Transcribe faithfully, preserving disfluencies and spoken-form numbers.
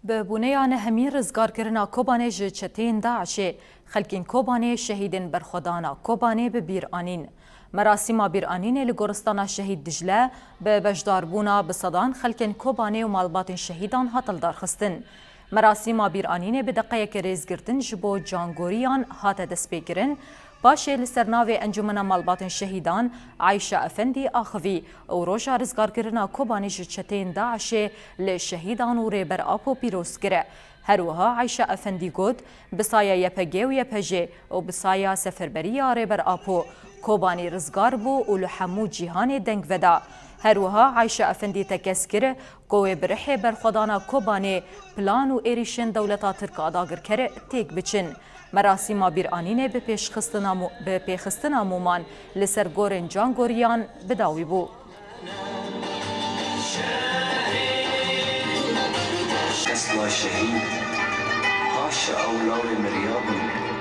Bi bûneya nehemîn rizgarkirina Kobanê ji çeteyên DAIŞê, xelkên Kobanê şehîdên berxwedana Kobanê bi bîr anîn. Merasîma bîranînê li goristana Şehîd Dicle bi beşdarbûna bi sedan xelkên Kobanê û malbatên şehîdan hat lidarxistin. Merasîma bîranînê bi deqeyeke rêzgirtin ji bo cangoriyan hate destpêkirin. Paşê li ser navê Encûmena Malbatên Şehîdan Ayşe Efendî axivî û roja rizgarkirina Kobanê ji çeteyên DAIŞê li şehîdan û Rêber Apo pîroz kir. Her wiha Ayşe Efendî got, bi saya YPG û YPJ'ê û bi saya seferberiya Rêber Apo, Kobanê rizgar bû û li hemû cîhanê deng veda. Her wiha Ayşe Efendî tekez kir, ku wê bi rihê berxwedana Kobanê plan û êrîşên dewleta Tirk a dagirker têk biçin. Merasîma bîranînê bi pêşxistina mû-, bi pêxistina mûman li ser gorên cangoriyan bi dawî bû. Esla şehîd, haşa ew lawê miriyabû.